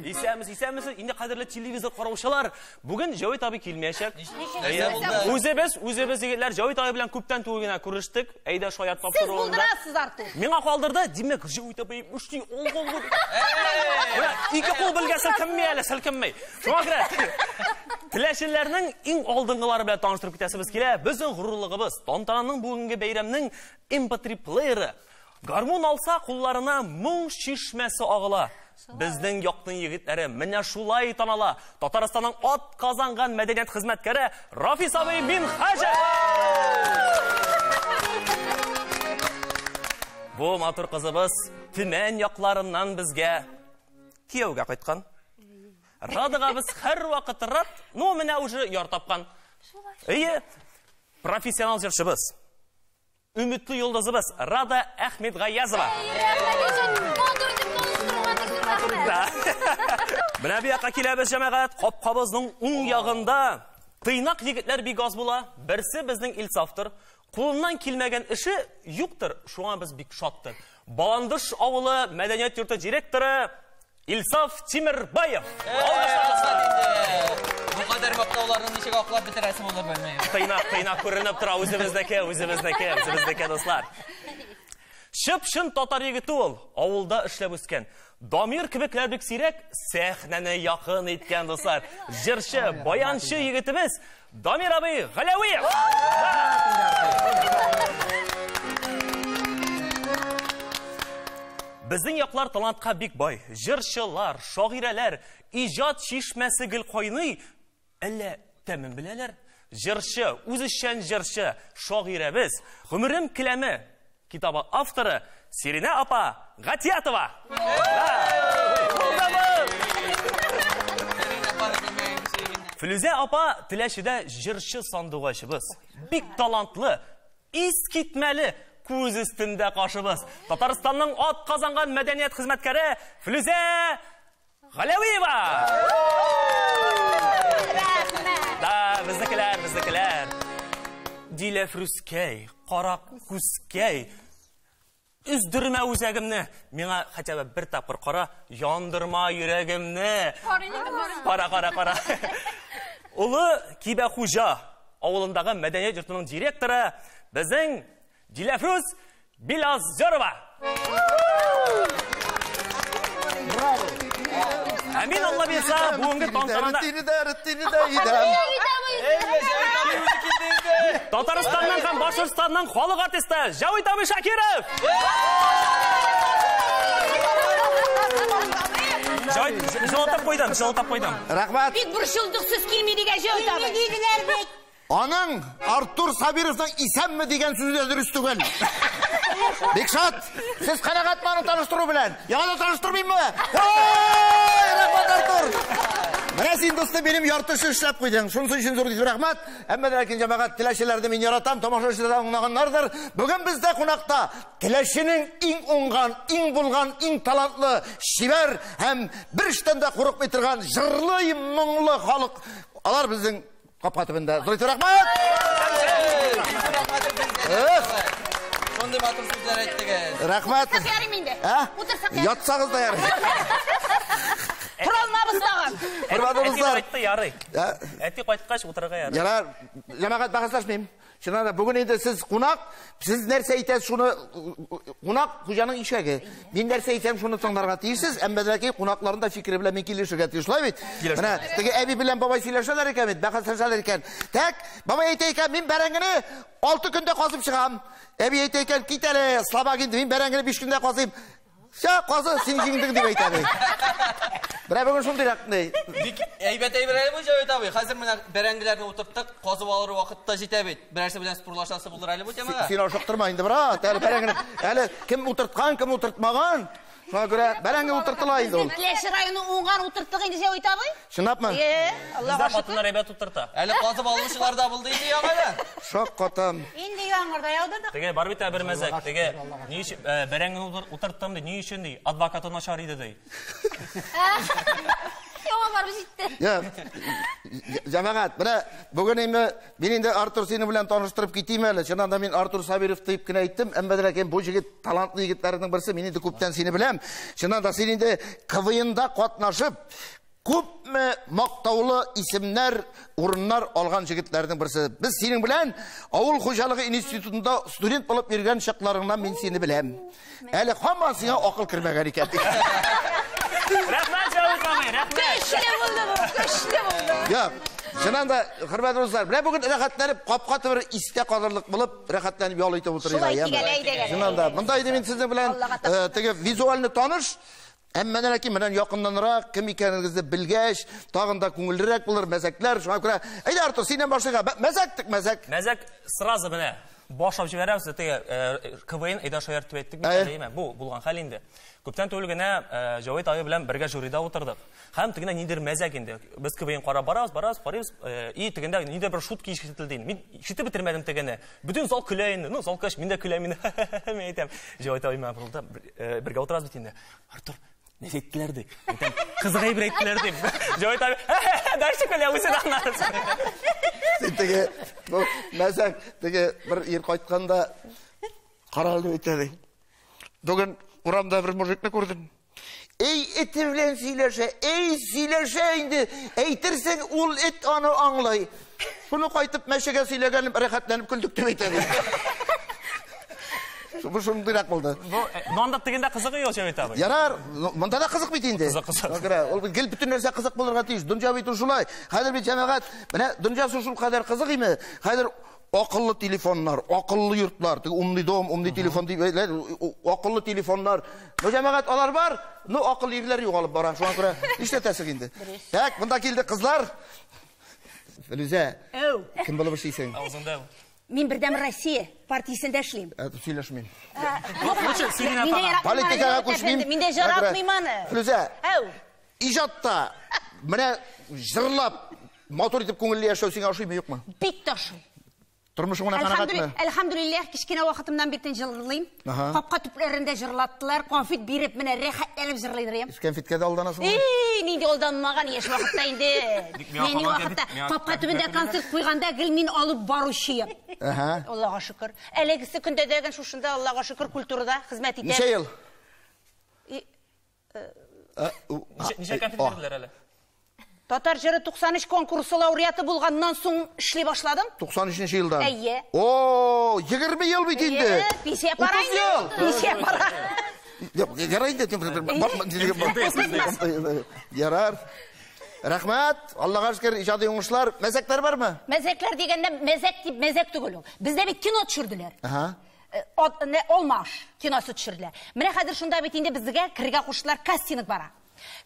Исәнмесез, исәнмесез. Инде кадерле телевизор караучылар, бүген Җәвит абый килмәячәк. Үзебез, үзебез егетләр Җәвит абый белән күптән түгел генә күрештек. Әйдә шаярт Сез тапшыруында. булдырасыз, Артур. Миңа калдырды, димәк, Җәвит абый мөшти ул кул. Менә ике кул белгә селкенми әле, селкенми. Шуңа күрә теләчеләрнең иң алдынгылары белән таныштырып китәсебез килә. Безнең горурлыгыбыз, тантананың бүгенге бәйрәмнең MP3 плееры. Гармун алса, кулларына моң чишмәсе агыла. Безнең якның егетләре менә шулай таныла. Татарстанның ат казанган мәдәният хезмәткәре Рафис абый Минһаҗев. Бу матур кызыбыз Төмән якларыннан безгә кияүгә кайткан. Радага без һәрвакыт рад, ну менә уже яр тапкан. Әйе, профессионал җырчыбыз. Үметле йолдызыбыз Рада Әхмедгаязова. Менә бу якка киләбез, җәмәгать. Капкабызның уң ягында тыйнак егетләр бик аз була. Берсе безнең Илсафтыр. Кулыннан килмәгән эше юктыр, шуңа без бик шаттыр. Баландыш авылы мәдәният йорты директоры Илсаф Тимербаев. Бу кадәр мактауларны ничек аклап бетерәсе булыр белмим. Тыйнак, тыйнак күренеп тора, үзебезнеке, үзебезнеке, үзебезнеке, дуслар. Чып-чын татар егете ул, авылда эшләп үскән. Дамир кебекләр бик сирәк сәхнәне якын иткән, дуслар. Җырчы, баянчы егетебез Дамир абый Галәвиев. Безнең яклар талантка бик бай. Җырчылар, шагыйрәләр, иҗат чишмәсе гел кайный. Әллә тәмен беләләр? Җырчы, үзешчән җырчы, шагыйрәбез, Гомерем келәме китабы авторы Сиринә апа Гатиятова. Флүзә апа Теләчедә җырчы сандугачыбыз. Бик талантлы, искитмәле, күз өстендә кашыбыз. Татарстанның ат казанган мәдәният хезмәткәре Флүзә Галәвиева! Да, безнекеләр, безнекеләр. Дилә Фрүскәй, кара күзкәй. Өздермә үзәгемне. Миңа хотя бы бер тапкыр кара, яндырма йөрәгемне. Кара, кара, кара. Олы Кибәхуҗа авылындагы мәдәният йортының директоры безнең Диләфрүз Билазерова. Ә мин Алла бирса, бүгенге тантанада Татарстаннан һәм Башкортстаннан халык артисты Җәвит абый Шакиров. Җәвит, җылытып куйдым, җылытып куйдым. Рәхмәт. Бик борчылдык сез килми дигән Җәвит абый. Диделәр бит. Аның Артур Сабировның исәнме дигән сүзе дә дөрес түгел. Бик шат. Сез канәгатьме аны таныштыру белән? Яңа да таныштырмыйммы? Ой, рәхмәт, Артур. Менә син, дустым, минем ярты эшне эшләп куйдың. Шунысы өчен зур дип рәхмәт. Әмма ләкин җәмәгать теләчеләрне мин яратам, тамашачылар да аңлаганнардыр. Бүген бездә кунакта Теләченең иң уңган, иң булган, иң талантлы, чибәр һәм бер эштән дә курыкмый торган җырлы, моңлы халык. Алар безнең капка төбендә. Зур итеп рәхмәт! Эх! Шундый матур сүзләр әйттегез. Рәхмәт. Утырсак ярыймы инде? Ә? Утырсак ярыймы? Ятсагыз да ярый. Тора алмабыз тагын. Хөрмәтле Әти дуслар. кайтты, ярый. Ә? Әти кайткач утырырга ярый. Ярар, җәмәгать бәхәсләшмим. Чыннан да бүген инде сез кунак, сез нәрсә әйтәсез шуны кунак хуҗаның ишәге. Мин нәрсә әйтсәм шуны тыңларга тиешсез, әмма ләкин кунакларның да фикере белән мин килешергә тиеш, шулай бит? Менә теге әби белән бабай сөйләшәләр икән бит, бәхәсләшәләр икән. Так, бабай әйтә икән, мин бәрәңгене 6 көндә казып чыгам. Әби әйтә икән, кит әле, слабак инде, мин бәрәңгене 5 көндә казыйм. Всё, казы, син җиңдең дип әйтә ди. Менә бүген шундыйрак ни. Бик әйбәт әйбер әле бу, Җәвит абый. Хәзер менә бәрәңгеләрне утырттык, казып алыр вакыт та җитә бит. Берәрсе белән спорлашасы булыр әле бу темага. Син ашыктырма инде, брат. Әле бәрәңгене, әле кем утырткан, кем утыртмаган. Шуңа күрә бәрәңге утыртыла инде ул. Теләче районы уңган утырттык инде, Җәвит абый. Чынлапмы? Е, Аллага Бездә шөкер. хатыннар әйбәт утырта. Әле казып алучылар да булды инде яңадан. Шак катам. Инде яңгырда яудырдык. Теге бар бит бер мәзәк, теге ни өчен бәрәңгене утырттым ди, ни өчен ди, адвокаты начар иде ди. Яңа барып җитте. Я, җәмәгать, менә бүген инде мин инде Артур сине белән таныштырып китим әле. Чыннан да мин Артур Сабиров дип кенә әйттем, әмма ләкин бу җегет талантлы егетләрнең берсе, мин инде күптән сине беләм. Чыннан да син инде КВНда катнашып, күпме мактаулы исемнәр, урыннар алган җегетләрнең берсе. Без синең белән авыл хуҗалыгы институтында студент булып йөргән чакларыңнан мин сине беләм. Әле һаман сиңа акыл кермәгән икән. Рәхмәт, Җәвит абый, рәхмәт. Көчле булды бу, көчле булды. Я, чыннан да, хөрмәтле дуслар, менә бүген рәхәтләнеп, капка төбе истә калырлык булып, рәхәтләнеп ял итеп утырыйк. Шулай яме? тигәле, әйдәгәле. Чыннан да, монда инде мин сезнең белән Аллага тапшырдым. теге визуальны таныш, әмма ләкин менә якыннанрак кем икәнегезне белгәч, тагын да күңеллерәк булыр, мәзәкләр. Шуңа күрә, әйдә, Артур, синнән башлыйк. Мәзәк тек мәзәк. Мәзәк сразу менә башлап җибәрәбез, теге КВН әйдә шаярт дип әйттек бит Әйе. әле, әйме? Бу булган хәл инде. Күптән түгел генә Җәвит абый белән бергә жюрида утырдык. Һәм тегендә ниндидер мәзәк инде. Без КВН карап барабыз, барабыз, карыйбыз, и тегендә ниндидер бер шутка ишетелде инде. Мин ишетеп бетермәдем тегене. Бөтен зал көлә инде. Ну, зал көлә, мин дә көләм инде. Мин әйтәм, Җәвит абый менә борылды, бергә утырабыз бит инде. Артур, нәрсә әйттеләр ди? Әйтәм, кызык әйбер әйттеләр дип. Җәвит абый, дальше көлә үзе дә аннары. Син теге, бу мәзәк, теге бер ир кайтканда каралды әйтә ди. Бүген урамда бер мужикны күрдем. Эй, эте белән сөйләшә, эй, сөйләшә инде. Әйтерсең, ул эт аны аңлый. Шуны кайтып мәчегә сөйләгәнем, рәхәтләнеп көлдек дип әйтә ди. Бу шундыйрак булды. Бу, но анда тегендә кызыгы юк, Җәвит абый. Ярар, монда да кызык бит инде. Кызык, кызык. Күрә, ул бит гел бөтен нәрсә кызык булырга тиеш. Дөнья бит ул шулай. Хәзер бит җәмәгать, менә дөньясы шул кадәр кызык име? Хәзер акыллы телефоннар, акыллы йортлар, теге умный дом, умный телефон дип әйтәләр, акыллы телефоннар. Ну, җәмәгать, алар бар, но акыллы ирләр югалып бара. Шуңа күрә нишләтәсең инде? Так, монда килде кызлар. Филүзә, Әү. кем булып эшлисең? Авызыңда. Мин Бердәм Россия партиясендә эшлим. Сөйләшмим. Лучше сөйләнә Мин дә тагын. яратмыйм Политикага аны, күчмим. Мин дә яратмыйм аны. Филүзә, Әү. иҗатта менә җырлап, матур итеп күңелле яшәү сиңа ошыймы, юкмы? Бик тә ошый. Тормышың белән канәгатьме? Әлхәмдүлилләһ, кечкенә вакытымнан биктән җырлыйм. Аһа. Капка төпләрендә җырлаттылар, конфет биреп, менә рәхәтләнеп җырлыйдыр идем. Конфеткә дә алданасыңмы? Эй, нинди алданмаган яшь вакытта инде. Миңа Нинди калган вакытта конфет, миңа капка конфет төбендә бирмәделәр. концерт куйганда гел мин алып баручыем. Аһа. Аллага шөкер. Әлегесе көндә дә гел шушында Аллага шөкер культурада хезмәт итәм. Ничә ел? И- Ничә конфет бирделәр әле? Татар җыры 93 конкурсы лауреаты булганнан соң эшли башладым. 93 елдан. Әйе. О, 20 ел бит инде. Әйе, пенсия пара 30 ел. инде. Пенсия пара. Юк, ярар инде. Ярар. Рәхмәт. Аллага шөкер, иҗади уңышлар. Мәзәкләр бармы? Мәзәкләр дигәндә мәзәк дип мәзәк түгел ул. Бездә бит кино төшерделәр. Аһа. Алмаш киносы төшерделәр. Менә хәзер шунда бит инде безгә керергә куштылар, кастинг бара.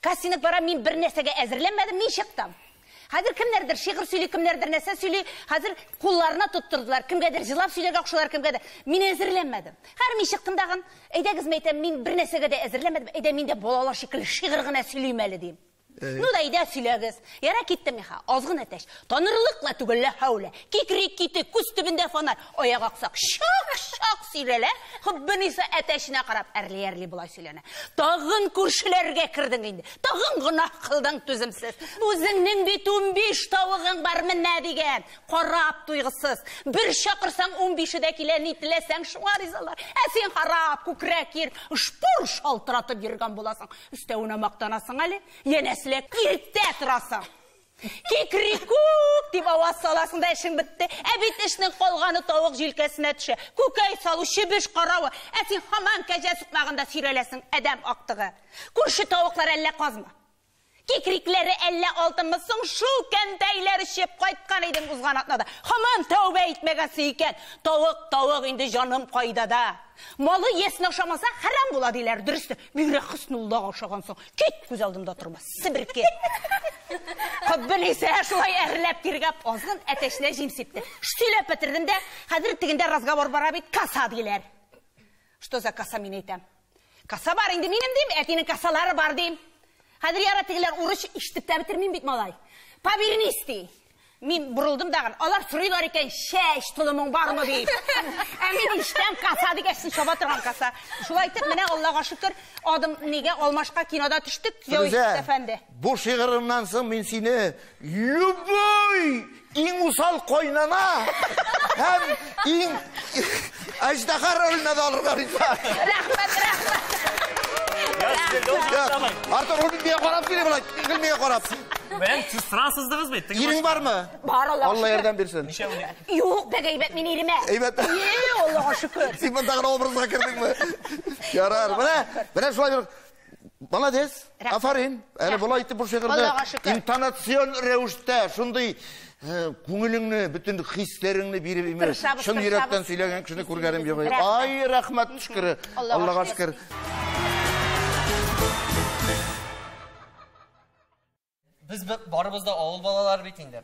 Кастинг бара, мин бер нәрсәгә әзерләнмәдем, мин чыктым. Хәзер кемнәрдер шигырь сөйли, кемнәрдер нәрсә сөйли, хәзер кулларына тоттырдылар, кемгәдер җылап сөйләргә кушалар, кемгәдер. Мин әзерләнмәдем. Хәзер мин чыктым дагын, әйдәгез, мин әйтәм, мин бер нәрсәгә дә әзерләнмәдем, әйдә мин дә балалар шикелле шигырь генә сөйлим әле дим. Ну да, әйдә сөйләгез. Яра киттем миха, азгын әтәч. Танырлык ла түгел, лә хәүлә. Кикрик ките, күз төбендә фонарь. Аяк аксак, шак-шак сөйләлә. Хөббениса әтәченә карап, әрли-әрли болай сөйләнә. Тагын күршеләргә кердең инде. Тагын гөнаһ кылдың түземсез. Үзеңнең бит 15 тавыгың бар менә дигән. Карап туйгысыз. Бер чакырсаң 15-е дә килә, ни теләсәң шуңа ризалар. Ә син харап, күкрәк ир, шпур шалтыратып йөргән буласың. Өстәвенә мактанасың әле. Янәсе иртә торасың. Кикрикүк дип аваз саласың да эшең бетте. Ә бит эшнең калганы тавык җилкәсенә төшә. Күкәй салу, чебеш каравы. Ә син һаман кәҗә сукмагында сөйрәләсең, адәм актыгы. Күрше тавыклар әллә казмы? Кикрикләре әллә алтынмы? Соң шул кәнтәйләр эчеп кайткан идең узган атнада. Һаман тәүбә итмәгәнсең икән. Тавык, тавык инде җаным кайда да. Малы ясен ашамаса харам була диләр, дөрестер. Бигрәк Хөснуллага ошагансың. Кит, күз алдымда торма, себерке. Хөббениса шулай әрләп тиргәп азгын әтәченә җим сипте. Сөйләп бетердем дә, хәзер тегендә разговор бара бит, каса диләр. Что за каса, мин әйтәм. Каса бар инде минем дим, әтинең касалары бар дим. Хәзер яра тегеләр урыш ишетеп тә бетермим бит, малай. Повернись ди. Мин борылдым дагын. Алар сорыйлар икән, чәч толымың бармы дип. Ә мин ишетәм, каса дигәч, чаба торган каса. Шулай итеп, менә Аллага шөкер, адым нигә алмашка кинода төштек, Җәвит әфәнде. Бу шигырыңнан соң мин сине любой иң усал кайнана һәм иң әҗдаһа роленә дә алырга риза. Рәхмәт, рәхмәт. Артур, ул миңа карап килә болай, гел миңа карап. Белән сез француздыгыз бит. Ирең бармы? Бар, Аллага Алла шөкер. ярдәм бирсен. Юк, бик әйбәт мин иремә. Әйбәт. Е, Аллага шөкер. Син монда гына образга кердеңме? Ярар. Менә шулай бер молодец. Рәхмәт. Афарин. Әле болай итеп бу шигырьне Аллага шөкер. интонацион рәвештә шундый күңелеңне, бөтен хисләреңне биреп имеш. Тырышабыз, Чын йөрәктән тырышабыз. сөйләгән кешене күргәнем юк. Рәхмәт. Ай, рәхмәт шөкер. Аллага Аллага шөкер. шөкер. Без барыбыз да авыл балалары бит инде.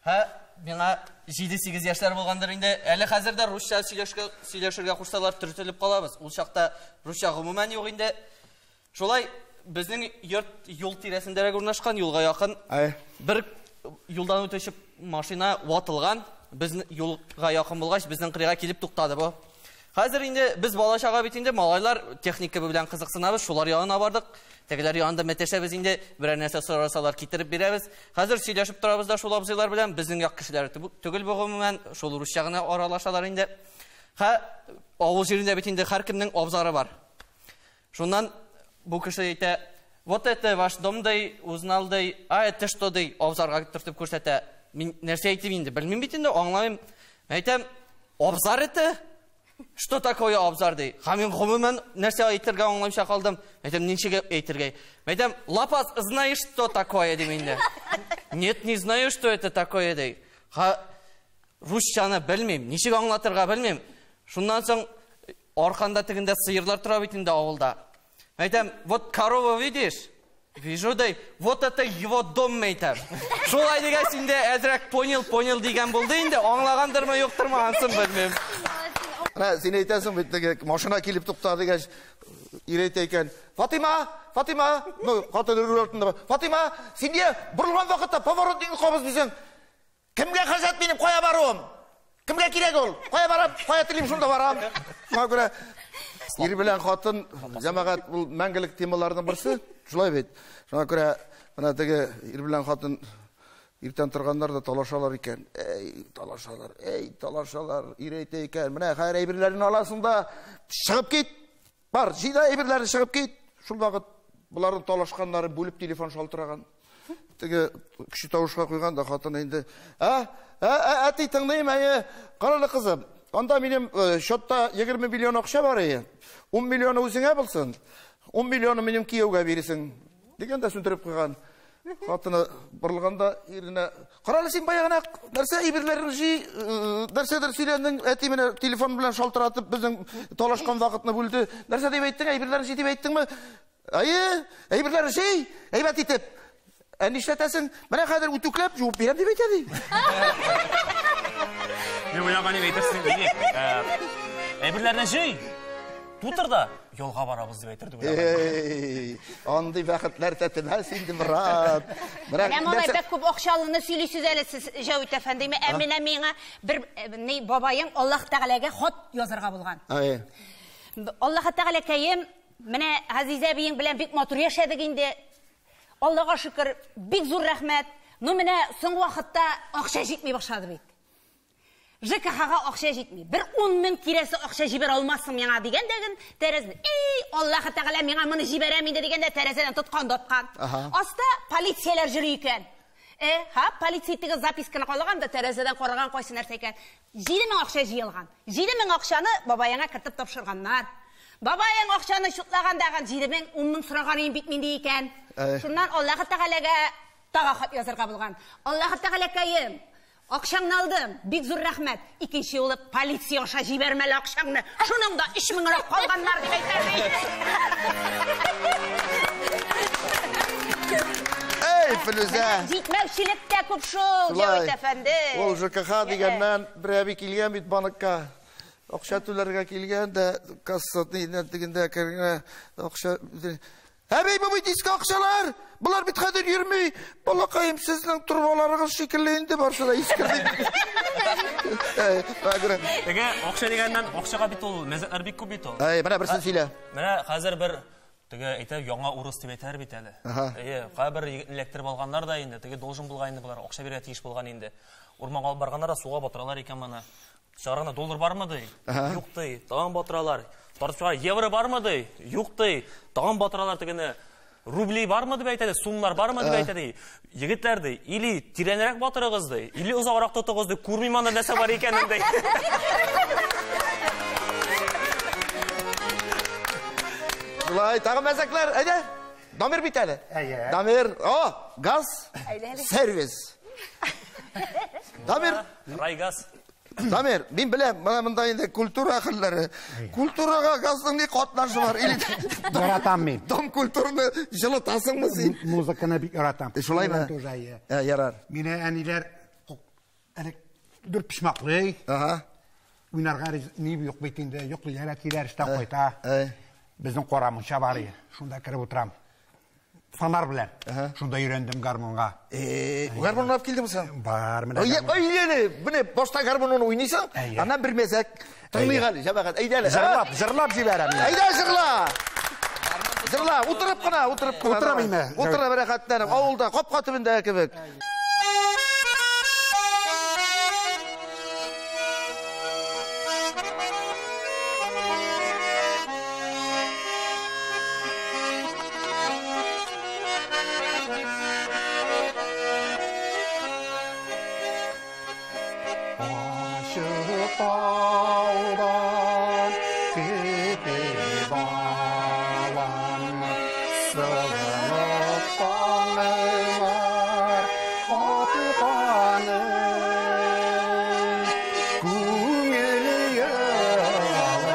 Һә, миңа 7-8 яшьләр булгандыр инде. Әле хәзер дә русча сөйләшергә кушсалар төртелеп калабыз. Ул чакта русча гомумән юк инде. Шулай безнең йорт юл тирәсендәрәк урнашкан, юлга якын. Әй. Бер юлдан үтүче машина ватылган. Безнең юлга якын булгач, безнең кырыйга килеп туктады бу. Хәзер инде без бала чага бит инде, малайлар техника белән кызыксынабыз, шулар янына бардык. Тегеләр янында мәтәшәбез инде, берәр нәрсә сорасалар китереп бирәбез. Хәзер сөйләшеп торабыз да шул абзыйлар белән, безнең як кешеләре түгел бу гомумән, шул русча гына аралашалар инде. Һә, авыл җирендә бит инде һәркемнең абзары бар. Шуннан бу кеше әйтә, вот это ваш дом дай, узнал дай, а это что дай, абзарга төртеп күрсәтә. Мин нәрсә әйтим инде, белмим бит инде, аңламыйм. Әйтәм, абзар это? Что такое абзар ди? Һәм мин гомумән нәрсә әйтергә аңламыйча калдым. Әйтәм, ничек әйтергә? Әйтәм, лапас, знаешь, что такое дим инде. Нет, не знаю, что это такое ди. Ха, русчаны белмим, ничек аңлатырга белмим. Шуннан соң арканда тегендә сыерлар тора бит инде авылда. Әйтәм, вот корова видишь? Вижу, дай, вот это его дом, әйтәм. Шулай дигәч инде әзрәк понял, понял дигән булды инде, аңлагандырмы, юктырмы, ансын белмим. Менә син әйтәсең бит, теге машина килеп туктады дигәч, ир әйтә икән, Фатима, Фатима, ну, хатын руль артында бар. Фатима, син не борылган вакытта поворотникны кабыз дисең? Кемгә хаҗәт минем кая баруым? Кемгә кирәк ул? Кая барам, кая телим шунда барам. Шуңа күрә ир белән хатын җәмәгать ул мәңгелек темаларның берсе, шулай бит. Шуңа күрә менә теге ир белән хатын иртән торганнар да талашалар икән. Әй, талашалар, әй, талашалар. Ир әйтә икән, менә хәер әйберләрен аласың да чыгып кит. Бар, җыйда әйберләрен чыгып кит. Шул вакыт буларның талашканнарын бүлеп телефон шалтыраган. Теге кеше тавышка куйган да хатын инде. Ә, ә, ә, әти тыңлыйм, әйе. Карале кызым, анда минем счетта 20 миллион акча бар иде. 10 миллионы үзеңә булсын. 10 миллионы минем кияүгә биресең. Дигән дә сүндереп куйган. Хатыны борылганда иренә, карале син баягына нәрсә әйберләрен җый, нәрсәдер сөйләндең, әти менә телефон белән шалтыратып безнең талашкан вакытны бүлде. Нәрсә дип әйттең, әйберләрен җый дип әйттеңме? Әйе, әйберләрен җый, әйбәт итеп. Ә нишләтәсең? Менә хәзер үтүкләп жуып бирәм дип әйтә ди. Мин уйлаган идем, әйтерсең, ни, әйберләрне җый. Тутыр да юлга барабыз дип әйтер дип уйлаган. Эй, андый бәхетләр тәтемәс инде, Морат. Менә Менә малай нәрсә бик күп акчалыны сөйлисез әле сез, Җәвит әфәнде. Ә менә миңа бер, ни, бабаең Аллаһ Тәгаләгә хат язырга булган. Әй. Аллаһ Тәгаләкәем, менә Газизә әбиең белән бик матур яшәдек инде. Аллаһка шөкер, бик зур рәхмәт. Ну менә соңгы вакытта акча җитми башлады бит. ЖКХга акча җитми. Бер 10 мең тирәсе акча җибәрә алмассың миңа дигән дәген тәрәзне. Эй, Аллаһ Тәгалә миңа моны җибәрәм инде дигәндә тәрәзәдән тоткан да аткан. Аста полицияләр йөри икән. Ха, полиция теге записканы калган да тәрәзәдән караган кайсы нәрсә икән. 7 мең акча җыелган. 7 мең акчаны бабаеңа кертеп тапшырганнар. Бабаең акчаны чутлаган дагын 7 мең, 10 мең сораган идем бит минде икән. Шуннан Аллаһ Тәгаләгә тагы хат язырга булган. Аллаһ Тәгаләкәем, акчаңны алдым, бик зур рәхмәт. Икенче юлы полиция аша җибәрмәле акчаңны. Шуның да 3 мең рәк калганнар дип әйтә. Эй, Филүзә! Җитмәүчелек тә күп шул, Шулай. Җәвит әфәнде. Ул ЖКХ дигәннән бер әби килгән бит банкка. Акча түләргә килгән дә, касса дигәндә тегендә кергән акча. Әбей, бу бит иске акчалар. Болар бит хәзер йөрми. Балакаем, сезнең торбаларыгыз шикелле инде барсы да искерде. Теге акча дигәннән, акчага бит ул мәзәкләр бик күп бит ул. Әй, менә берсен сөйлә. Менә хәзер бер теге әйтә яңа урыс дип әйтәр бит әле. Әйе, кайбер егетне эләктереп алганнар да инде, теге должен булган инде болар, акча бирергә тиеш булган инде. Урманга алып барганнар да суга батыралар икән моны. Чыгарганда доллар бармы ди? Юк ди. Тагын батыралар. Тартып чыгара, евро бармы ди? Юк ди. Тагын батыралар тегене. Рубли бармы дип әйтә ди, сумнар бармы дип әйтә ди. Егетләр ди, или тирәнрәк батырыгыз ди, или озаграк тотыгыз ди, күрмим анда нәрсә бар икәнен ди. Шулай, тагын мәзәкләр, әйдә. Дамир бит әле. Әйе. Дамир, о, газ, сервис. Дамир, Райгаз. Дамир, мин беләм, менә монда инде культура әһелләре. Культурага газның ни катнашы бар? Или Яратам мин. Дом культураны җылытасыңмы син? Музыканы бик яратам. Шулаймы? Тоже, әйе. Ярар. Мине әниләр элек дүрт почмаклый. Ага. Уйнарга ни юк бит инде, йоклыйлар, әтиләр эштән кайта. Безнең кара мунча бар иде. Шунда кереп утырам. Фонар белән. Шунда өйрәндем гармунга. Гармун алып килдеңме син? Бар, менә. Ай, әйе, менә башта гармунны уйныйсың, аннан бер мәзәк тыңлыйк әле, җәмәгать, әйдә әле. Җырлап, җырлап җибәрәм. Әйдә җырла. Җырла, утырып кына, утырып кына. Утырам инде. Утырып рәхәтләнеп, авылда, капка төбендә кебек. Taudan ketip alam, sığınıp tanrılar atkanı. Күңел ялай,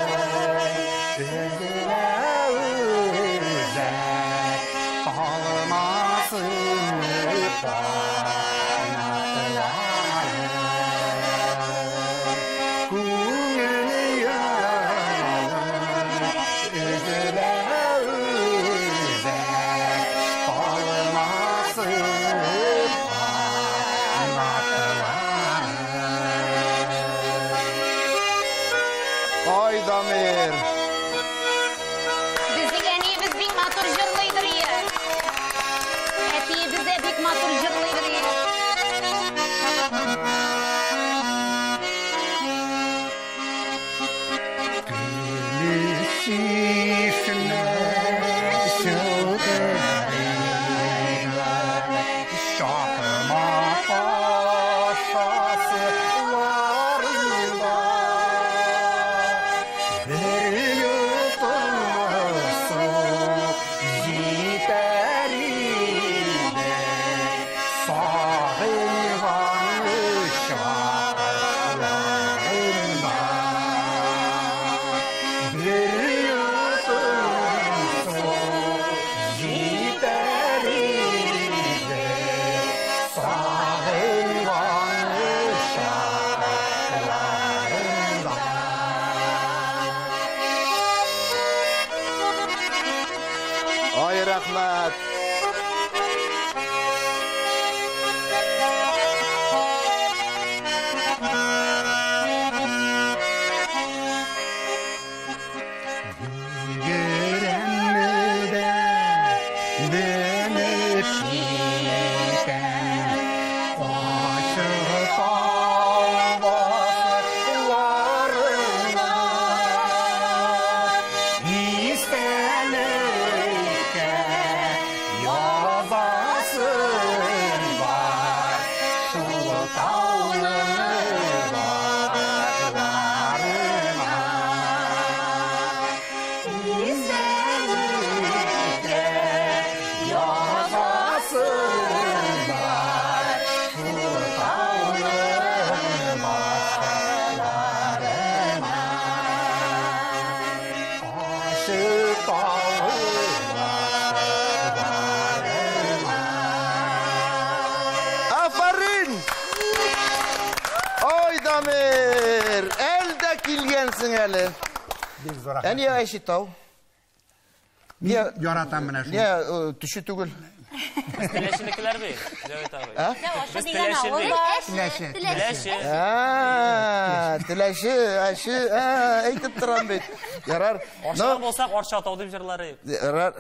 өзелә үзәк, талмасын канатлары. Күңел ялай, өзелә үзәк, талмасын канатлары. Ай, Дамир. Безнең әниебез бик матур җырлыйдыр ие. Әтиебез дә бик матур җырлыйдыр ие. Ай, рәхмәт. Афәрин! Ай, Дамир, әл дә килгәнсең әле. Бик зур рәхмәт. Ә нигә әче тау? Мин яратам менә шуны. Нигә төче түгел? Теләченекеләр бит, Җәвит абый. Без Теләче Теләче. Теләче. Теләче, әче, әйтеп торам бит. Ярар. Арча булсак, Арча тау дип җырлары. Ярар.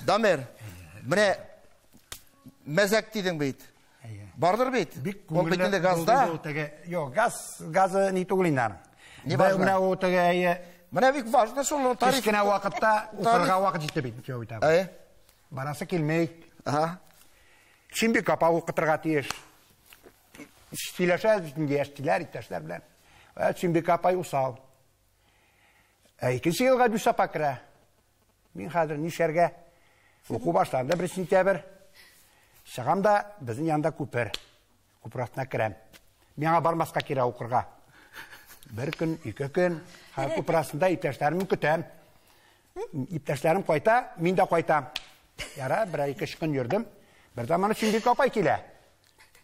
Дамир, менә мәзәк дидең бит. Бардыр бит. Бик Ул бит инде газда. Юк, газ, газы ни түгел инде аның. Не важно. Менә ул теге Менә бик важно шул тарих. Кечкенә вакытта укырга вакыт җитте бит, Җәвит абый. Әйе. Барасы килмей. Ага. Сөембик апа укытырга тиеш. Сөйләшәбез инде яшьтиләр, иптәшләр белән. Сөембик апай усал. Икенче елга Дүс апа керә. Мин хәзер нишләргә? Уку башланды 1 сентябрь. Чыгам да безнең янда күпер. Күпер астына керәм. Миңа бармаска кирәк укырга. Бер көн, ике көн, хәзер күпер астында иптәшләремне көтәм. Иптәшләрем кайта, мин дә кайтам. Яра, бер ике өч көн йөрдем. Бер заманы Сөембик апай килә.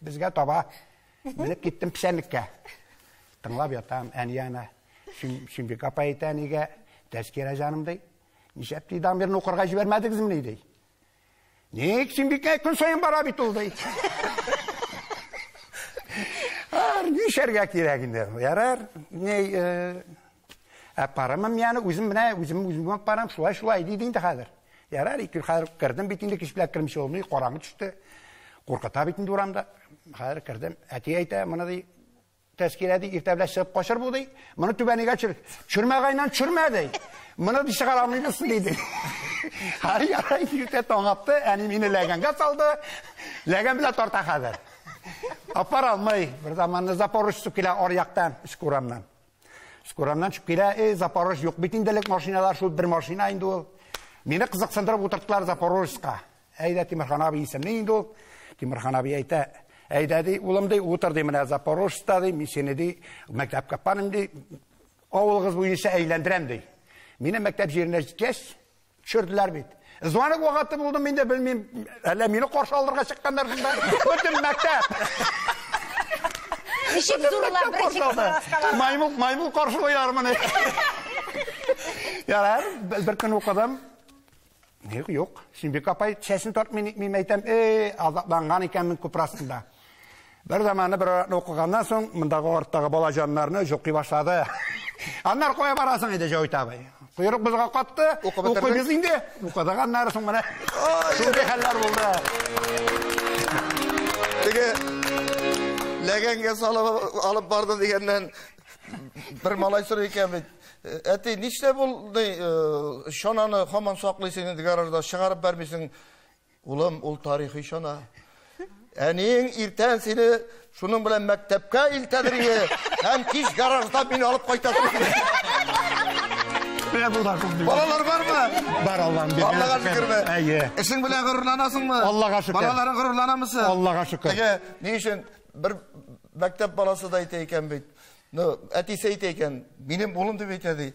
Безгә таба. Менеп киттем печәнлеккә. Тыңлап ятам, әни ана. Сөембик апай әйтә әнигә, Тәзкирә җаным ди. Нишләп ди, Дамирны укырга җибәрмәдегезмени ди. Ник Сөембикә көн саен бара бит ул ди. Нишләргә кирәк инде? Ярар, ни, парымым яны үзем менә үзем үзем парам шулай шулай диде инде хәзер. Ярар, ике хәзер кердем бит инде кич белән кермичә булмый, караңгы төште. Куркыта бит инде урамда. Хәзер кердем. Әти әйтә, моны ди, Тәзкирә ди, иртә белән чыгып качыр бу ди. Моны түбәнегә төшер. Төшермәгәннән төшермә ди. Моны ди чыгара алмыйбыз диде. Һәр ярай иртә таң атты, әни мине ләгәнгә салды. Ләгән белән тарта хәзер. Апара алмый. Бер заманны Запорожец чыгып килә ар яктан, өске урамнан. Өске урамнан чыгып килә, Запорожец юк бит инде элек машиналар, шул бер машина инде ул. Мине кызыксындырып утырттылар Запорожецка. Әйдә Тимерхан абый исемле инде ул. Тимерхан абый әйтә, әйдә ди, улым ди, утыр ди менә Запорожецта ди, мин сине ди, мәктәпкә барам ди, авылыгыз буенча әйләндерәм ди. Мине мәктәп җиренә җиткәч, төшерделәр бит. Звонок вакыты булды, мин дә белмим, әллә мине каршы алырга чыкканнар шунда. Бөтен мәктәп. Ничек зурлап беренче класска. Маймыл, маймыл каршылыйлар моны. Ярар, бер көн укыдым. Юк, юк. Сөембик апай чәчен тартмый, мин әйтәм, азапланган икәнмен күпер астында. Бер заманы бер атна укыганнан соң, мондагы арттагы бала җаннарны җоклый башлады. Аннар кая барасың иде, Җәвит абый? Койрык бозга катты, укыйбыз инде. Укыдык аннары соң менә. Шундый хәлләр булды. Теге ләгәнгә салып алып барды дигәннән бер малай сорый икән бит. Әти, нишләп ул ди, чананы һаман саклыйсың инде гаражда, чыгарып бәрмисең? Улым, ул тарихи чана. Әниең иртән сине шуның белән мәктәпкә илтәдер иде, һәм кич гаражда мине алып кайтасың. Менә бу да шундый. Балалар бармы? Бар, Аллаһым биргән. Аллаһка шөкерме? Әйе. Эшең белән горурланасыңмы? Аллаһка шөкер. Балаларың горурланамы? Аллаһка шөкер. Теге, ни өчен бер мәктәп баласы да әйтә икән бит. Ну, әтисе әйтә икән, минем улым дип әйтә ди.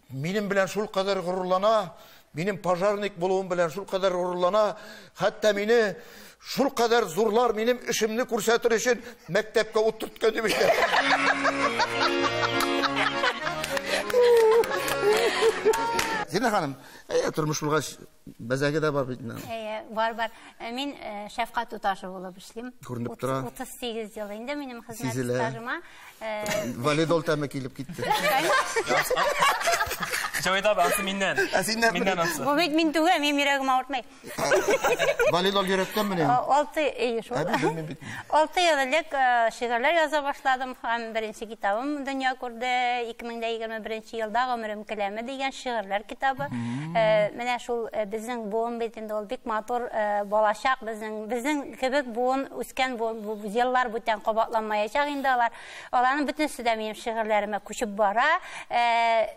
Минем белән шул кадәр горурлана, минем пожарник булуым белән шул кадәр горурлана, хәтта мине шул кадәр зурлар минем эшемне күрсәтер өчен мәктәпкә ут төрткән дип әйтә. Зина ханым, тормыш булгач, бәзәге дә бар бит инде. Әйе, бар, бар. Мин шәфкать туташы булып эшлим. Күренеп тора. 38 ел инде минем хезмәт Сизелә. стажыма. Валидол тәме килеп китте. Җәвит абый, ансы миннән. Ә синнән? Миннән ансы. Бу бит мин түгел, минем йөрәгем авыртмый. Валидол йөрәктән менә. Алты, әйе, шул. Ә, белмим бит. 6 ел элек шигырьләр яза башладым һәм беренче китабым дөнья күрде. 2021 елда Гомерем келәме дигән шигырьләр китабы. Менә шул безнең буын бит инде ул бик матур балачак, безнең кебек буын үскән бу еллар бүтән кабатланмаячак инде алар. Аларның бөтенесе дә минем шигырьләремә күчеп бара.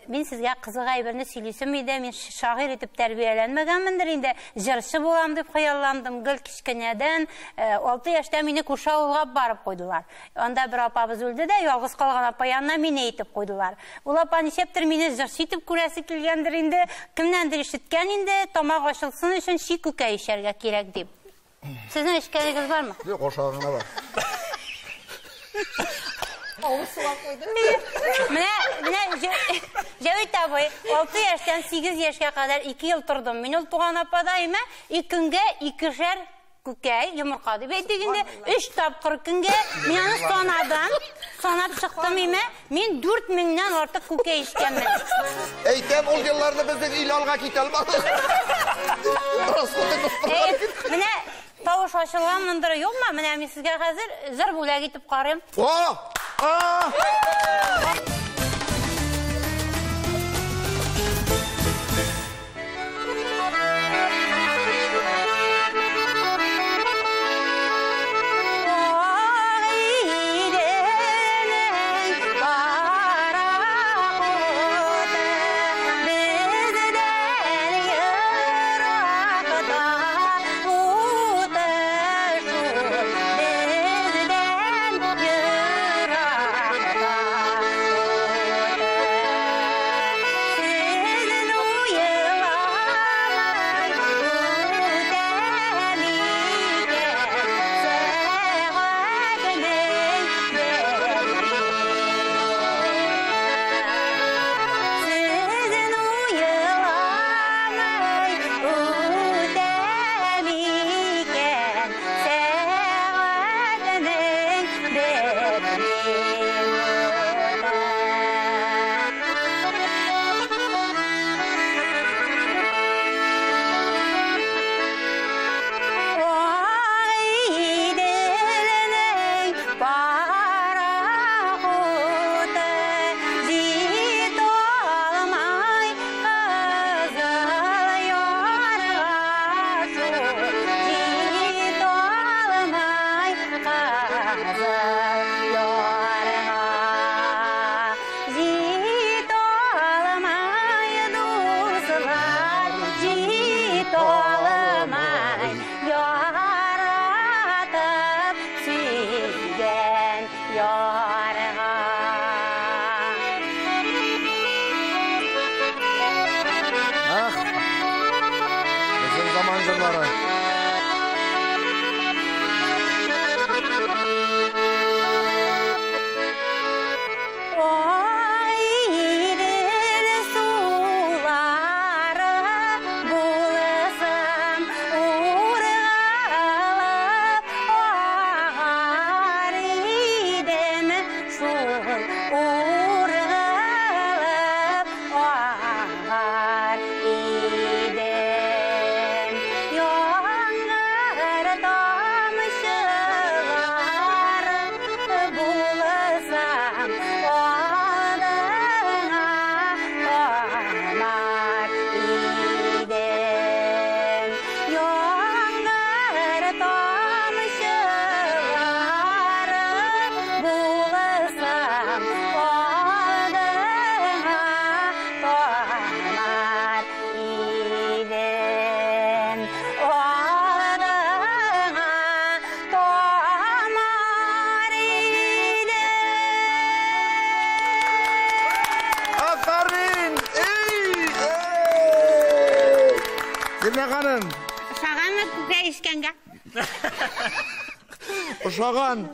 Мин сезгә кызык әйберне сөйлисем иде. Мин шагыйрь итеп тәрбияләнмәгәнмендер инде. Җырчы булам дип хыялландым гел кечкенәдән. 6 яшьтә мине күрше авылга барып куйдылар. Анда бер апабыз үлде дә, ялгыз калган апа янына мине итеп куйдылар. Ул апа ничәптер мине җырчы итеп күрәсе килгәндер инде, кемнәндер ишеткән инде, тамак ачылсын өчен чи күкәй эчәргә кирәк дип. Сезнең эчкәнегез бармы? Юк, ашагы гына бар. Авыз суга куйды. Менә, менә Җәвит абый, 6 яшьтән 8 яшькә кадәр 2 ел тордым. Мин ул туган апада имә, и көнгә икешәр күкәй, йомырка дип әйтик инде, 3 тапкыр көнгә мин аны санадым, санап чыктым имә, мин 4000-нән артык күкәй эчкәнмен. Әйтәм, ул елларны безнең ил алга китә алмады. Менә тавыш ачылганмындыр, юкмы? Менә мин сезгә хәзер җыр бүләк итеп карыйм. О! А! Ошаган,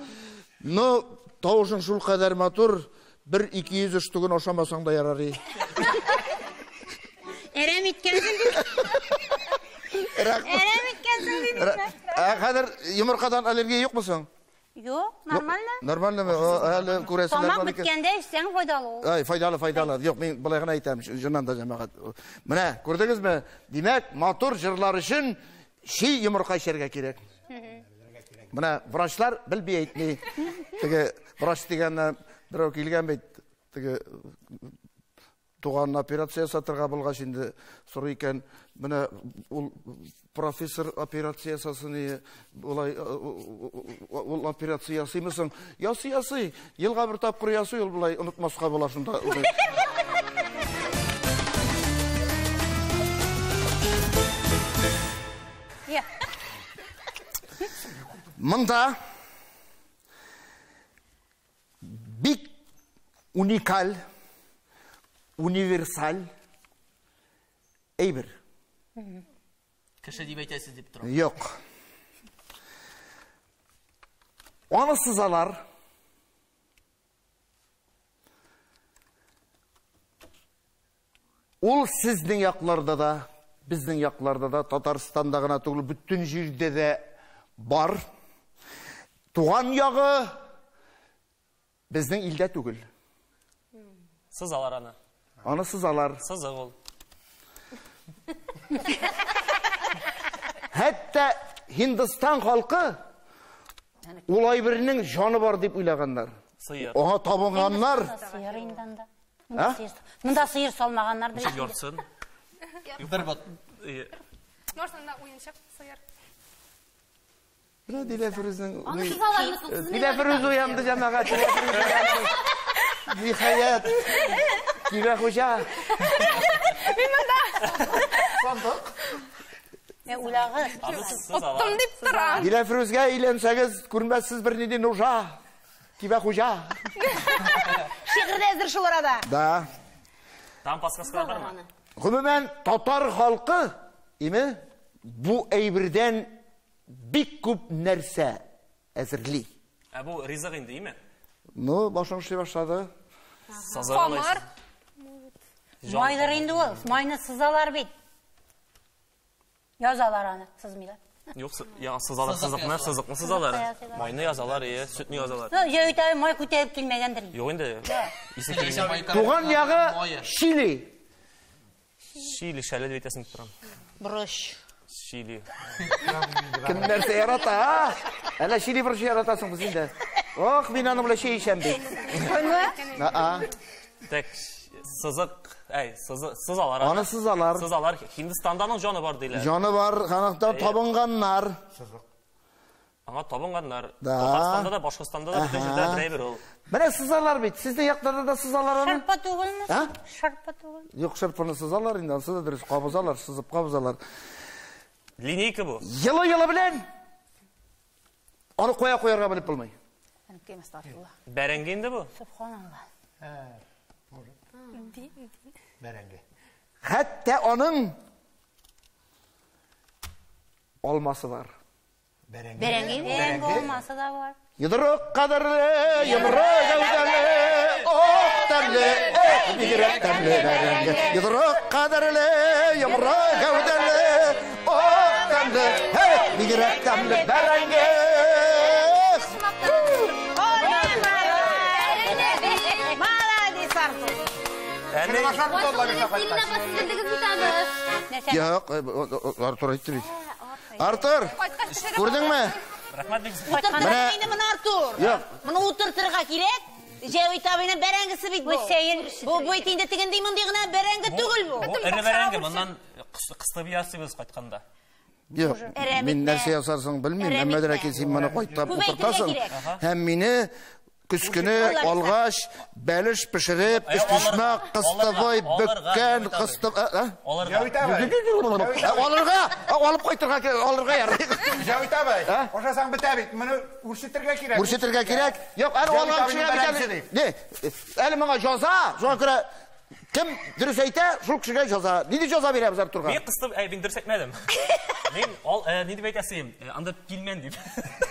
но тавышың шул кадәр матур, бер 200 штугын ошамасаң да ярар. Әрәм иткәнсең дип. Әрәм иткәнсең дип. Ә хәзер йомыркадан аллергия юкмы соң? Юк, нормально. Нормальными? Әле күрәселәр бар икән. Тамак беткәндә эчсәң файдалы ул. Ай, файдалы, файдалы. Юк, мин болай гына әйтәм, чыннан да җәмәгать. Менә, күрдегезме? Димәк, матур җырлар өчен чи йомырка эчәргә кирәк. Менә врачлар белми әйтми. Теге врач дигәнне берәү килгән бит, теге туганына операция ясатырга булгач инде сорый икән, менә ул профессор операция ясасын, улай ул операция ясыймы соң? Ясый, ясый. Елга бер тапкыр ясый ул, болай онытмаска була шунда. Монда бик уникаль, универсаль әйбер. Кеше дип әйтәсез дип торам. Юк. Аны сызалар. Ул сезнең якларда да, безнең якларда да, Татарстанда гына түгел, бөтен җирдә дә бар. Туган ягы безнең илдә түгел. Сызалар аны. Аны сызалар. Сызык ул. Хәтта Һиндстан халкы ул әйбернең җаны бар дип уйлаганнар. Сыер. Аңа табынганнар. Сыер инде анда. А? Монда сыер салмаганнар. Ничек яртысын? Бер бот. Может, анда уенчык сыер. Менә Диләфрүзнең Аны сызалармы соң? Сез Диләфрүз уянды, җәмәгать. Диләфрүз уянды. Ниһаять. Кибә хуҗа. Мин монда. Сандык. Ә уйлагыз. Аны сызалар. Оттым дип торам. Диләфрүзгә өйләнсәгез, күрмәссез бернинди нужа. Кибә хуҗа. Шигырь дә әзер шул арада. Да. Там подсказкалар бармы? Гомумән, татар халкы, име, бу әйбердән бик күп нәрсә әзерли. Ә бу ризык инде, име? Ну, башың эшли башлады. Сазар Камыр. Майдыр инде ул. Майны сызалар бит. Язалар аны, сызмыйлар. Юк, я сызалар, сызыкны, сызыкны сызалар. Майны язалар, ие, сөтне язалар. Ну, Җәвит абый май күтәреп килмәгәндер. Юк инде. Исе килмәгән. Туган ягы Чили. Чили, шәле дип әйтәсең дип торам. Борыч. Чили. Кем нәрсә ярата, а? Әллә чили борычы яратасың син дә? Ох, мин аның белән чәй эчәм бит. Аа. Так, сызык, әй, сызалар. Аны сызалар. Сызалар. Һиндстанда аның җаны бар диләр. Җаны бар, канакта табынганнар. Аңа табынганнар. Да. Татарстанда да, Башкортстанда да бөтен җирдә бер әйбер ул. Менә сызалар бит. Сезнең якларда да сызалар аны? Шырпы түгелме? А? Шырпы түгел. Юк, шырпыны сызалар инде, ансы да дөрес, кабызалар, сызып кабызалар. Линейка бу. Елы-елы белән аны кая куярга белеп булмый. Бәрәңге инде бу. Субханалла. Бәрәңге. Хәтта аның алмасы бар. Бәрәңге. Бәрәңге. Бәрәңге алмасы да бар. Йодрык кадерле, йомры гәүдәле, ох тәмле, ох бигрәк тәмле бәрәңге. Йодрык кадерле, йомры гәүдәле, ох тәмле, эх, бигрәк тәмле бәрәңге. Молодец, Артур. Әни, Юк, Артур әйтте бит. Артур, күрдеңме? рәхмәт бик. Утыртырга инде моны, Артур. Юк. Моны утыртырга кирәк. Җәвит абыйның бәрәңгесе бит бу. Бу сәер. Бу бит инде тегендей мондый гына бәрәңге түгел бу. Бу эре бәрәңге, моннан кыстыбый ясыйбыз кайтканда. Юк, мин нәрсә ясарсың белмим. Әмма дә ләкин син моны кайтып Күбәйтергә утыртасың. кирәк. Һәм мине көз көне алгач, бәлеш пешереп, өчпочмак, кыстыбый, бөккән, кыстып... Алырга. Җәвит абый. Алырга, алып кайтырга кирәк, алырга ярый. Җәвит абый, ашасаң бетә бит. Моны үрчетергә кирәк. Үрчетергә кирәк. Юк, әле Җәвит алган абыйның кешегә бит бәрәңгесе әле. дип. Не, әле моңа җаза, шуңа күрә кем дөрес әйтә, шул кешегә җаза. Нинди җаза бирәбез Артурга? Мин кыстым, әй, мин дөрес әйтмәдем. Мин ал, ни дип әйтәсем, анда пилмән дип.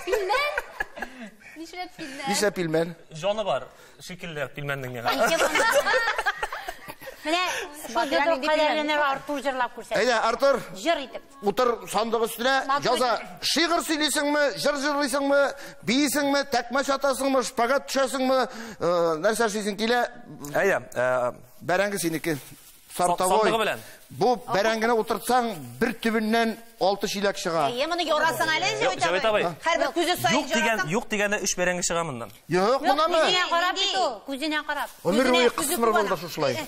Пилмән? Нишләп пилмән? Нишләп пилмән? Җаны бар, шикелле пилмәннең миңа. Менә шул йодрык кадәрлене Артур җырлап күрсәтте. Әйдә, Артур, Җыр итеп. утыр сандык өстенә, җаза. Шигырь сөйлисеңме, җыр җырлыйсыңмы, биисеңме, тәкмәч атасыңмы, шпагат төшәсеңме, нәрсә эшлисең килә? Әйдә, Бәрәңге синеке. Сортовой. Сандыгы белән. Бу бәрәңгене утыртсаң, бер төбеннән 6 чиләк чыга. Әйе, моны ярасың әле, Җәвит абый. Һәрбер күзе саен Юк дигән, юк дигәндә 3 бәрәңге чыга моннан. Юк, моннанмы? Күзенә карап бит ул, күзенә карап. Гомер буе кысмыр булды шушылай.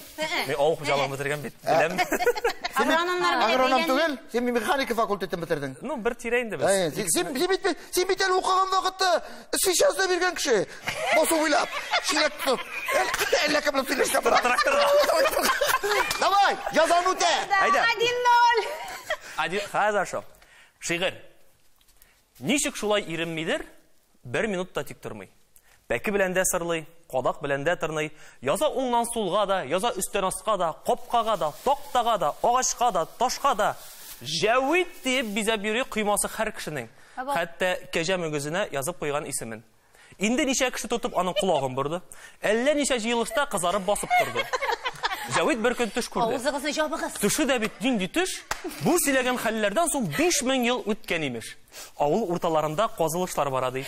Мин авыл хуҗалыгын бетергән бит, беләм. Агрономнар белән Агроном бәйләнми. түгел, син механика факультетын бетердең. Ну, бер тирә инде без. Әй, син син бит әле укыган вакытта сейчас да биргән кеше. Басу уйлап, чиләк тотып. Әллә кем белән сөйләшкән бара. Тракторга. Давай, язаны үтә. Әйдә. 1-0. Один, хорошо. Шигырь. Ничек шулай иренмидер, бер минут та тик тормый. Пәке белән дә сырлый, кадак белән дә тырный, яза уңнан сулга да, яза өстән аска да, капкага да, тактага да, агачка да, ташка да. Җәвит диеп бизәп йөри коймасы һәр кешенең. Хәтта кәҗә мөгезенә язып куйган исемен. Инде ничә кеше тотып аның колагын борды. Әллә ничә җыелышта кызарып басып торды. Җәвит бер көн төш күрде. Авызыгызны җабыгыз. Төше дә бит нинди төш? Бу сөйләгән хәлләрдән соң 5000 ел үткән имеш. Авыл урталарында казылышлар бара ди.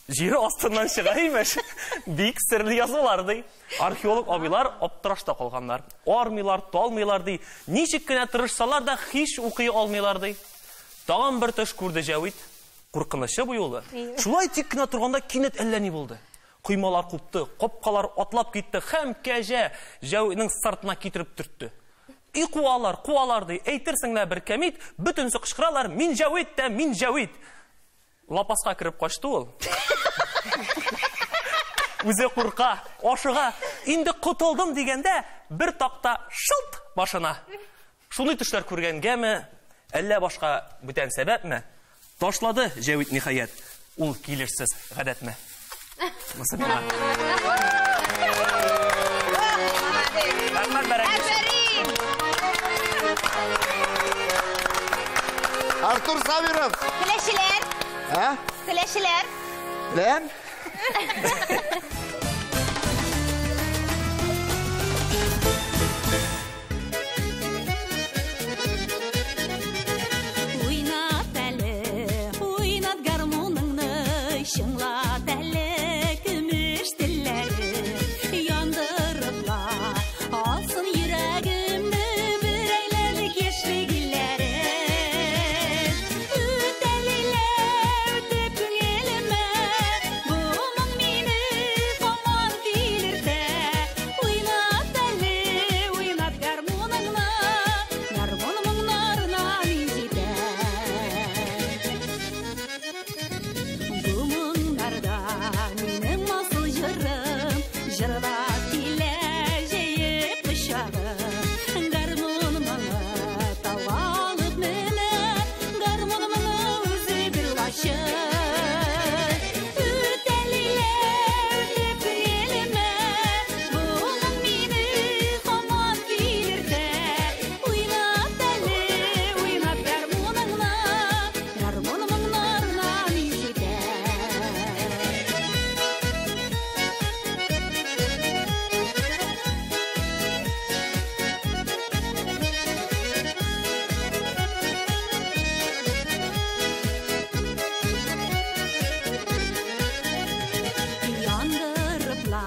Җире астыннан чыга имеш. Бик серле язулар ди. Археолог абыйлар аптырашта калганнар. Армыйлар, талмыйлар ди. Ничек кенә тырышсалар да һич укый алмыйлар ди. Тагын бер төш күрде Җәвит. Куркынычы бу юлы. Шулай тик кенә торганда кинәт әллә ни булды. Коймалар купты, капкалар атлап китте һәм кәҗә Җәвитнең сыртына китереп төртте. И куалар, куалар ди. Әйтерсең лә бер кәмит, бөтенесе кычкыралар, мин Җәвит тә, мин Җәвит. Лапаска кереп качты ул. Үзе курка, ашыга. Инде котылдым дигәндә, бер такта шылт башына. Шундый төшләр күргәнгәме, әллә башка бүтән сәбәпме? Ташлады Җәвит ниһаять ул килешсез гадәтне. Монысы миңа. Рәхмәт, бәрәкәт. Артур Сабиров. Теләчеләр. Ә? Теләчеләр. Ләм? Уйнат әле, уйнат гармуныңны, чыңлат әле көмеш телләре. Яндырып ла, алсын йөрәгемне бер әйләнеп яшьлек илләре. Үтәлиләр үтеп күңелемә, бу моң мине һаман килертә. Уйнат әле, уйнат гармуныңны, гармун моңнарына мин җитә. Бу моңнарда минем асыл җырым, җырлап килә җәеп кочагым. Гармун моңы тауга алып менә, гармун моңы үзе бер лачын. Үтәлиләр үтеп күңелемә, бу моң мине һаман килертә. Уйнат әле, уйнат гармуныңны, гармун моңнарына мин җитә. Яндырып ла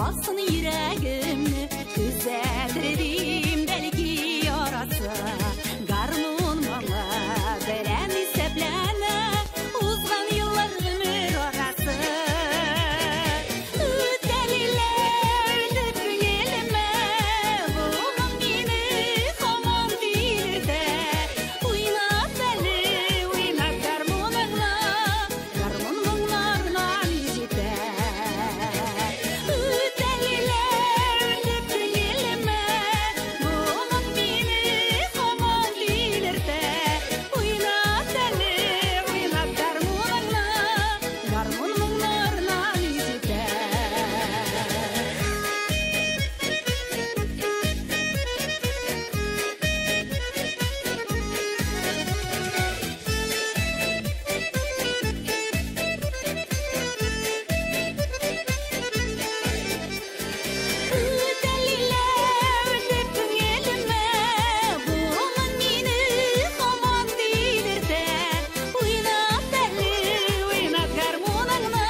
алсын йөрәгемне, төзәтер дим бәлки ярасы. Гармун моңы белән исәпләнә узган еллар гомер арасы. Үтәлиләр үтеп күңелемә, бу моң мине һаман килертә. Уйнат әле, уйнат гармуныңны, гармун моңнарына мин җитә. Үтәлиләр үтеп күңелемә, бу моң мине һаман килертә. Уйнат әле, уйнат гармуныңны, гармун моңнарына мин җитә. Үтәлиләр үтеп күңелемә, бу моң мине һаман килертә. Уйнат әле, уйнат гармуныңны,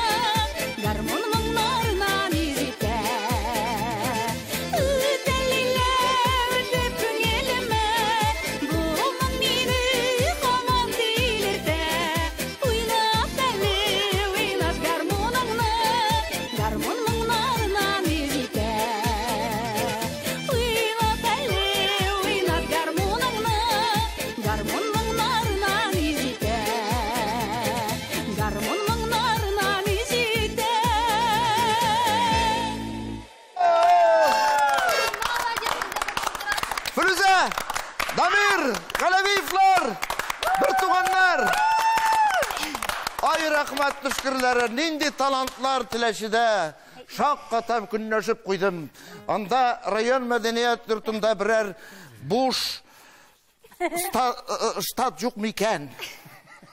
гармун моңнарына мин җитә. Үтәлиләр үтеп күңелемә, бу моң мине һаман килертә. Уйнат әле, уйнат гармуныңны, гармун моңнарына мин җитә. Уйнат әле, уйнат гармуныңны, гармун моңнарына мин җитә. Гармун моңнарына мин җитә. Фирүзә, Дамир, Галәвиевлар, бер туганнар. Ай, рәхмәт төшкерләре, нинди талантлар Теләчедә. Шаккатам көнләшеп куйдым. Анда район мәдәният йортында берәр буш штат юк микән?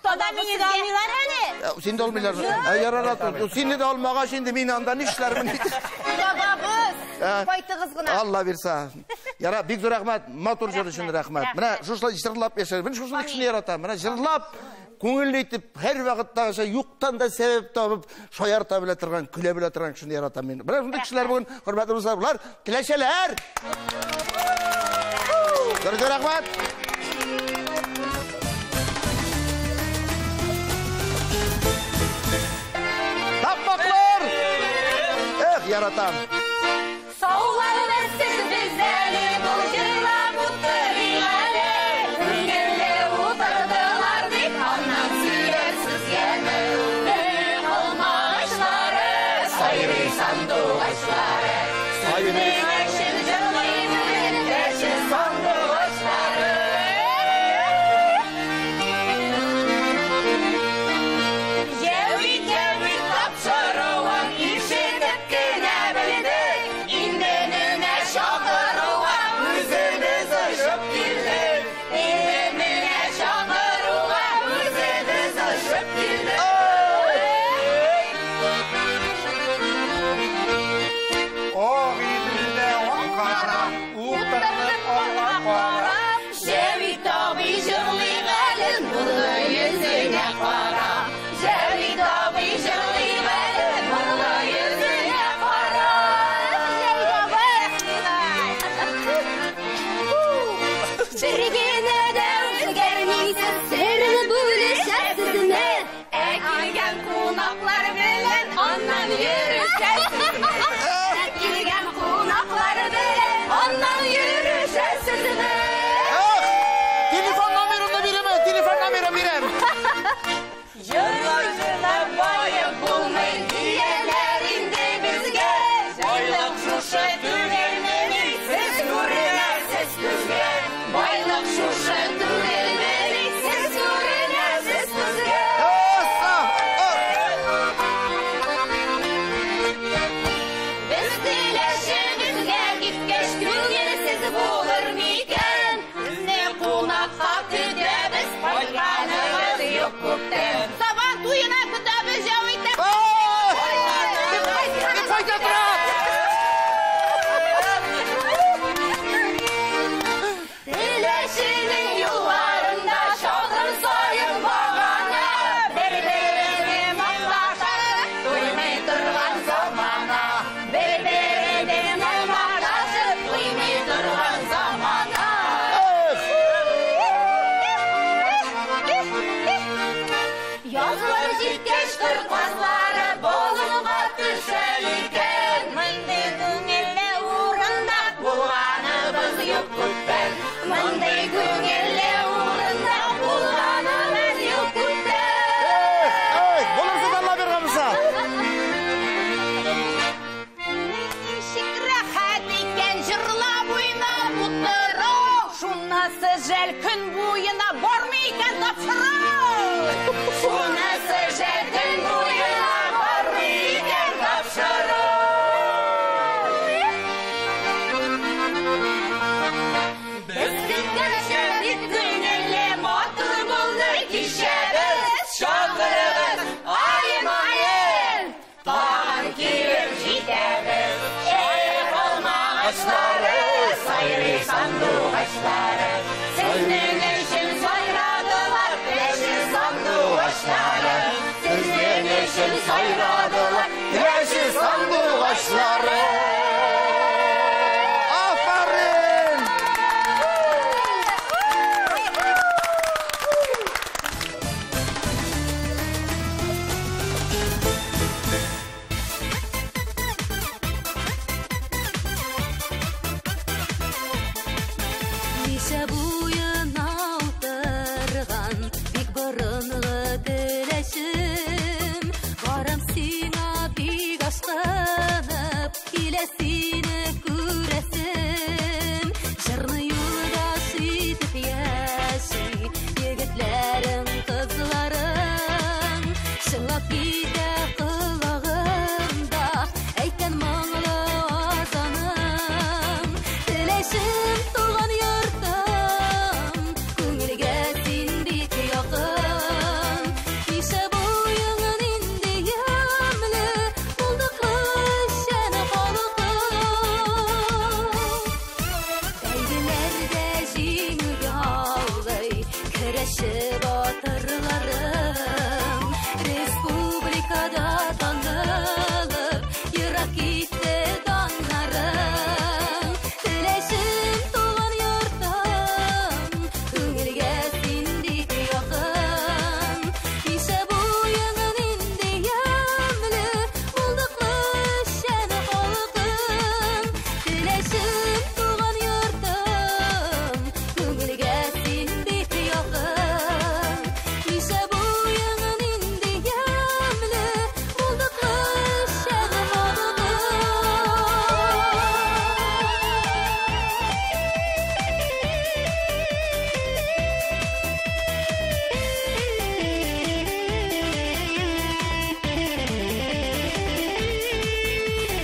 Тада мине дә алмыйлар әле. Син дә алмыйлар. Ярар, сине дә алмагач инде мин анда нишләрмен? Табабыз. Кайтыгыз гына. Алла бирсә. Яра, бик зур рәхмәт, матур җыр өчен рәхмәт. Менә шушылай җырлап яшәр. Мин шушылай кешене яратам. Менә җырлап, күңелле итеп, һәр вакыттагыча юктан да сәбәп табып, шаярта белә торган, көлә белә торган кешене яратам мин. Менә шундый кешеләр бүген, хөрмәтле дуслар, болар теләчәләр. Зур рәхмәт. Тапмаклар! Эх, яратам. Сауларны сез бездәне бул җырлап утырыйк әле. Күңелле утырдылар дип, аннан сөйләрсез яме. Эх, алмагачлары, сайрый сандугачлары. Сезнең өчен җырлыйм, теләче сандугачлары. Җәвит, җәвит тапшыруын ишетеп кенә белдек. Инде менә чакыруга үзебез очып килдек. Инде менә чакыруга үзебез очып килдек. Агыйделдә ак утырдык аңа карап. Җәвит абый җырлыйк әле, нурлы йөзеңә карап. Җәвит абый җырлыйк әле, нурлы йөзеңә карап. Җәвит абый! Бер генә дә үзгәрмисез, серне бүлешәсезме? Ә килгән кунаклар белән аннан йөрешәсезме? Ә килгән кунаклар белән аннан йөрешәсезме? Эх! Телефон номерымны бирәм, телефон номерын бирәм. Җырлап җырлап баеп булмый дияләр инде безгә. Байлык шушы түгелмени, сез күренәсез күзгә. Байлык шушы түгелмени, сез күренәсез күзгә. Без теләчебезгә киткәч күңелсез булыр микән? Безне кунакка көтәбез, кайтканыгыз юк күптән. Сабан туена көтәбез, Җәвит абый. Дип кайта тора. Теләченең юлларында чакрым саен багана, бер-береңне макташып, туймый торган замана. Бер-береңне макташып, туймый торган замана. Язлар җиткәч кыр казлары болынга төшә икән. Мондый күңелле урында булганыбыз юк күптән. Мондый күңелле урында булганыбыз юк күптән. Эх, булырсыз Алла биргән булса. Ничек рәхәт икән җырлап уйнап утыру. Шунысы жәл көн буена бармый икән тапшыру. Шунысы жәл көн буена бармый икән тапшыру. Без көткәнчә бик күңелле матур булды кичәбез. Чакырыгыз аем-аем, тагын килеп җитәбез. Эх, алмагачлары, сайрый сандугачлары. Сезнең өчен сайрадылар теләче сандугачлары. Сезнең өчен сайрадылар Теләче сандугачлары. Афәрин! Ничә буена утырган бик борынгы теләчем. Барам сиңа бик ашкынып, килә сине күрәсем. Җырны юлдаш итеп яши, егетләрең, кызларың. Чыңлап китә колагымда, әйткән моңлы азаның. Теләчем туган йортым, күңелгә син бик якын. Теләче батырларым, республикада танылып, ерак китте даннарың. Теләчем туган йортым, күңелгә син бик якын. Мишә буең нинди ямьле, булдыклы эшчән халкың. Теләчем туган йортым, күңелгә син бик якын. Мишә буең нинди ямьле, булдыклы эшчән халкың.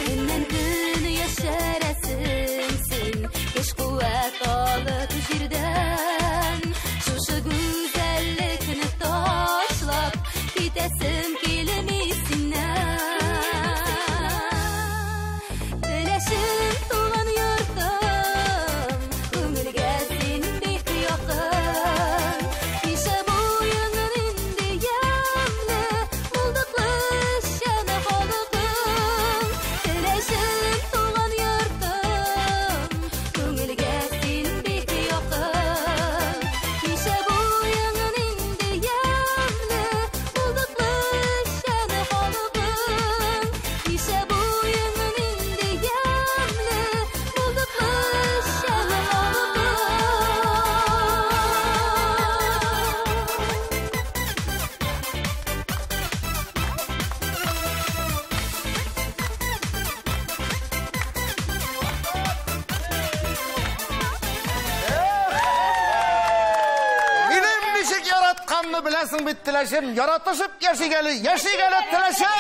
Көннән көн яшәрәсең син, көч куәт алып җирдән. Шушы гүзәллекне ташлап, китәсем килми синнән. Теләчем туган йортым, күңелгә син бик якын. Мишә буең нинди ямьле, булдыклы эшчән халкың. Теләчем туган йортым, күңелгә син бик якын. Мишә буең нинди ямьле, булдыклы эшчән халкың. Мишә буең нинди ямьле, булдыклы эшчән халкың. Минем ничек яратканны беләсең бит, Теләчем. Яратышып яшик әле, яшик әле, Теләчем!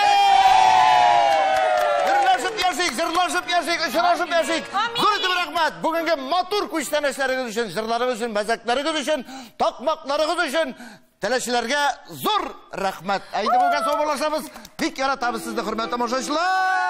Гөрләшеп яшик, җырлашып яшик, очрашып яшик. Зур итеп рәхмәт. Бүгенге матур күчтәнәчләрегез өчен, җырларыгыз өчен, мәзәкләрегез өчен, такмакларыгыз өчен Теләчеләргә зур рәхмәт. Ә инде бүген саубуллашабыз. Бик яратабыз сезне, хөрмәтле тамашачылар.